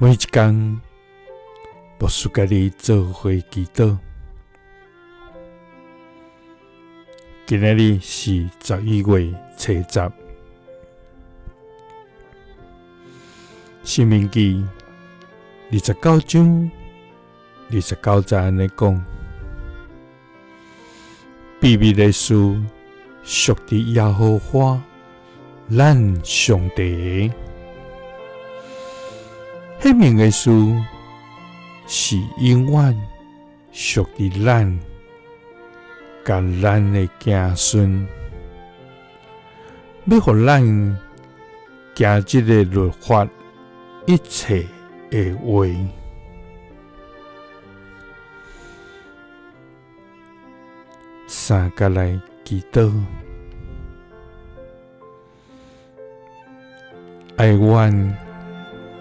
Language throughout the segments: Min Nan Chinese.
每一工，牧師佮你做伙祈禱。今仔日是11月初10，申命記29章29節按呢講：秘密的事屬佇耶和華咱上帝的，顯明的事是永遠屬佇咱佮咱的子孫，欲予咱行這个律法一切的話。三佮來祈禱，愛阮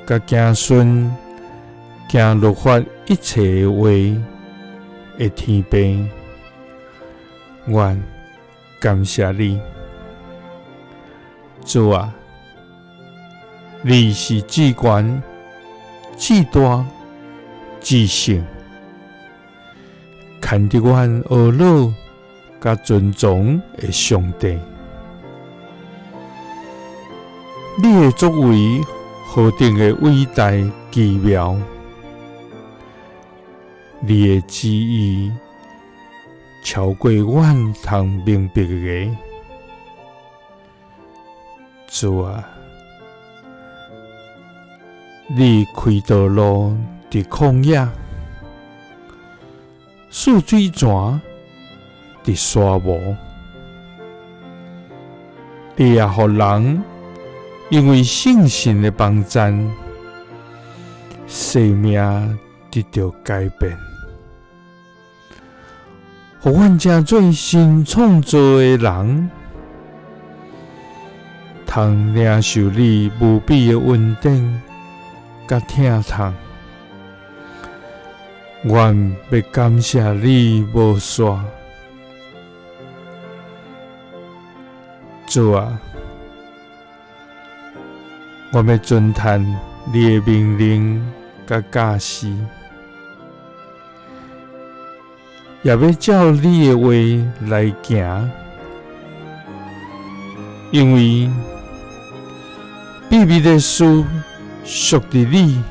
佮子孫行律法一切的話的天父，阮感謝你，主啊，你是至懸、至大、至聖，牽著阮呵咾佮尊崇的上帝，你的作為何等的偉大奇妙，你的旨意超過阮通明白的。主啊，你開道路佇曠野，賜水泉佇沙漠，你也予人因為聖神的幫贊，生命得著改變，予阮成做新創造的人，通領受你無比的恩典佮疼痛。阮欲感謝你無煞，主啊，我欲遵趁你的命令佮教示，也欲照你的話來行，因為秘密的事屬佇你，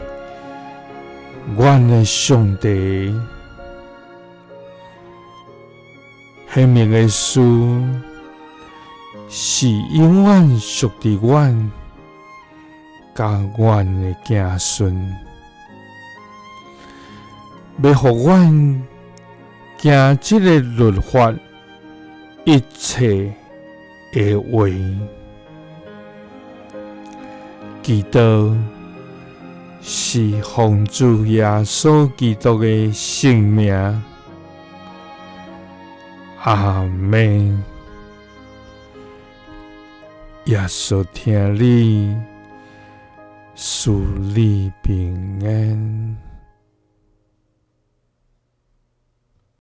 阮的上帝，顯明的事是永遠屬佇阮佮阮的子孫，欲予阮行這个律法一切的話，祈禱是奉主耶穌基督的聖名，阿們。耶穌疼你，賜你平安。